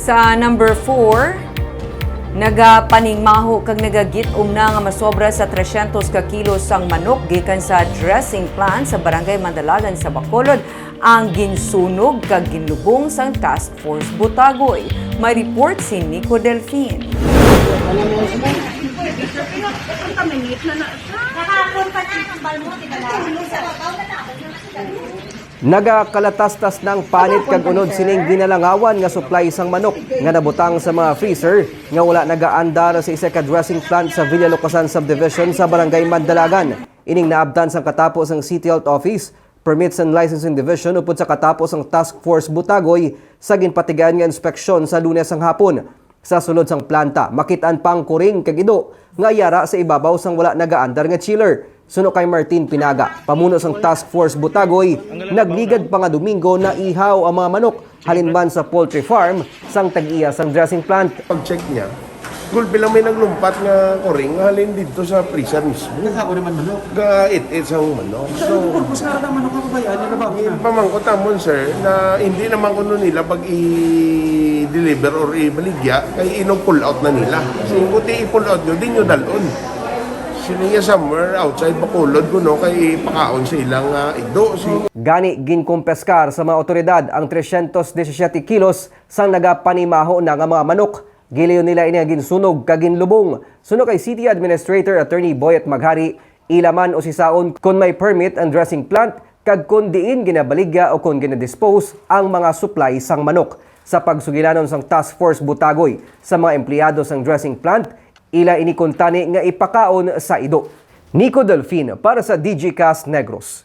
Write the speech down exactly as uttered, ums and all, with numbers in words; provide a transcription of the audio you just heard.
Sa number four, nagapanimaho kag nagagit-om na nga masobra sa tresyentos ka kilo sang manok gikan sa dressing plant sa Barangay Mandalagan sa Bacolod ang ginsunog kag ginlubong sang Task Force Butagoy. May report si Nico Delfin. Nagakalatastas na ang panit kag unod sining ginalangawan nga supply sang manok nga nabutang sa mga freezer nga wala nagaandar sa isa ka dressing plant sa Villa Lucasan Subdivision sa Barangay Mandalagan. Ining naabtan sang katapo sang City Health Office, Permits and Licensing Division upod sa katapo sang Task Force Butagoy sa ginpatigayon nga inspeksyon sa Lunes sang hapon. Sa sulod sang planta, makit-an pa ang kuring kag ido nga yara sa ibabaw sang wala nagaandar nga chiller. Suno kay Martin Pinaga, pamuno sang Task Force Butagoy, nagligad pa nga Domingo naihaw ang mga manok halin man sa poultry farm sang tag-iya sang dressing plant. Pag-check niya, gulpi lang may naglumpat nga kuring halin didto sa freezer mismo. Naghago naman manok. Ga-it-it sang manok. So, Pagpusara ng manok ako ba yan? Ano ba? Pamangkot namon, sir, na hindi naman kuno nila pag i-deliver or ibaligya, kay ino-pull out na nila. Kasi yung buti i-pull out nyo, di nyo dalon. Sino niya somewhere outside Bacolod kuno kay ipakaon sa ilang ah, igdo. Si Gani, ginkumpeskar sa mga otoridad ang tresyentos disisiete kilos sang nagapanimaho na nga mga manok. Gilayon nila ini nga ginsunog kag ginlubong. Suno kay City Administrator Attorney Boyet Maghari, ila man usisaon kon may permit ang dressing plant kag kon diin ginabaligya o kon ginadispose ang mga supply sang manok. Sa pagsugilanon sang Task Force Butagoy sa mga empleyado sang dressing plant, ila ini kuntani nga ipakaon sa ido. Nico Delfin para sa Digicast Negros.